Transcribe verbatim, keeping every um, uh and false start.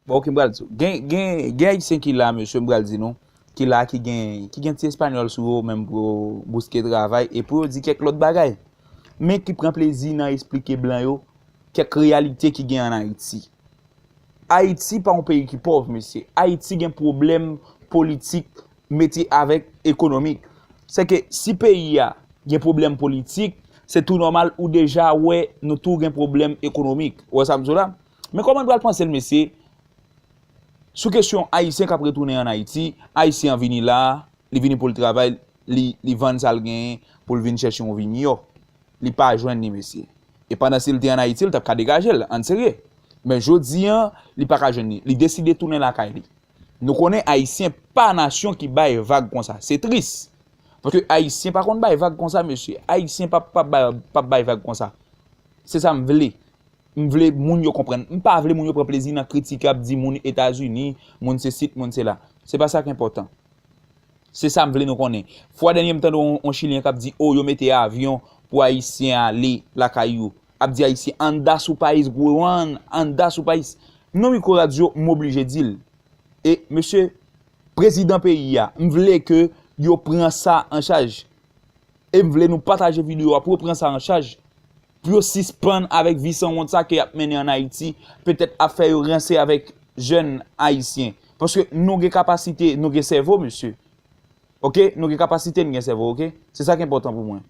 Bon, ok, m pral di w. Gen, gen, gen Ayisyen ki la, mesye, m pral di nou, ki la, ki gen, ki gen ti espanyòl sou yo, menm pou yo bouske travay, e pou yo di kèk lòt bagay. Men ki pran plezi nan esplike blan yo kèk reyalite ki gen ann Ayiti. Ayiti pa yon peyi ki pòv, mesye. Ayiti gen pwoblèm politik mete avèk ekonomik. Se ke si peyi a gen pwoblèm politik, se tou nòmal ou deja wè nou tou gen pwoblèm ekonomik. Ou wè sa m di w la? Men kòman n pral panse l, mesye? Sou kesyon Ayisyen k ap retounen ann Ayiti, Ayisyen an vini la, li vini pou l travay, li, li vann sa l genyen pou l vin chèche yon vi miyò. Li pa jwenn li, mesye. E pandan si l te ann Ayiti, l t ap ka degaje l, ann serye. Men jodi an, li pa ka jwenn li. Li deside tounen lakay li. Nou konnen Ayisyen pa nasyon ki bay vag konsa. Se tris. Paske Ayisyen pa konn bay vag konsa, mesye. Ayisyen pa, pa bay, pa bay vag konsa. Se sa m vle. M vle moun yo konprann. M pa vle moun yo pran plezi nan kritike, ap di moun Etazini, moun se sit, moun se la. Se pa sa k enpòtan. Se sa m vle nou konnen. Fwa dènye m tande yon, yon Chilyen k ap di, o, yo mete avyon pou Ayisyen ale lakay yo. Ap di Ayisyen, anda su país, weón, anda su país. Non, Miko Radyo, m oblije di l. E, mesye, prezidan peyi a, m vle ke yo pran sa an chaj. E m vle nou pataje videyo a pou yo pran sa an chaj. Pou yo sispann avèk vi sanwont sa ke y ap mennen ann Ayiti, petèt ap fè yo ranse avèk jèn ayisyen. Paske nou gen kapasite, nou gen sèvo, mesye. Oke? Nou gen kapasite, nou gen sèvo, oke? Se sa k enpòtan pou mwen.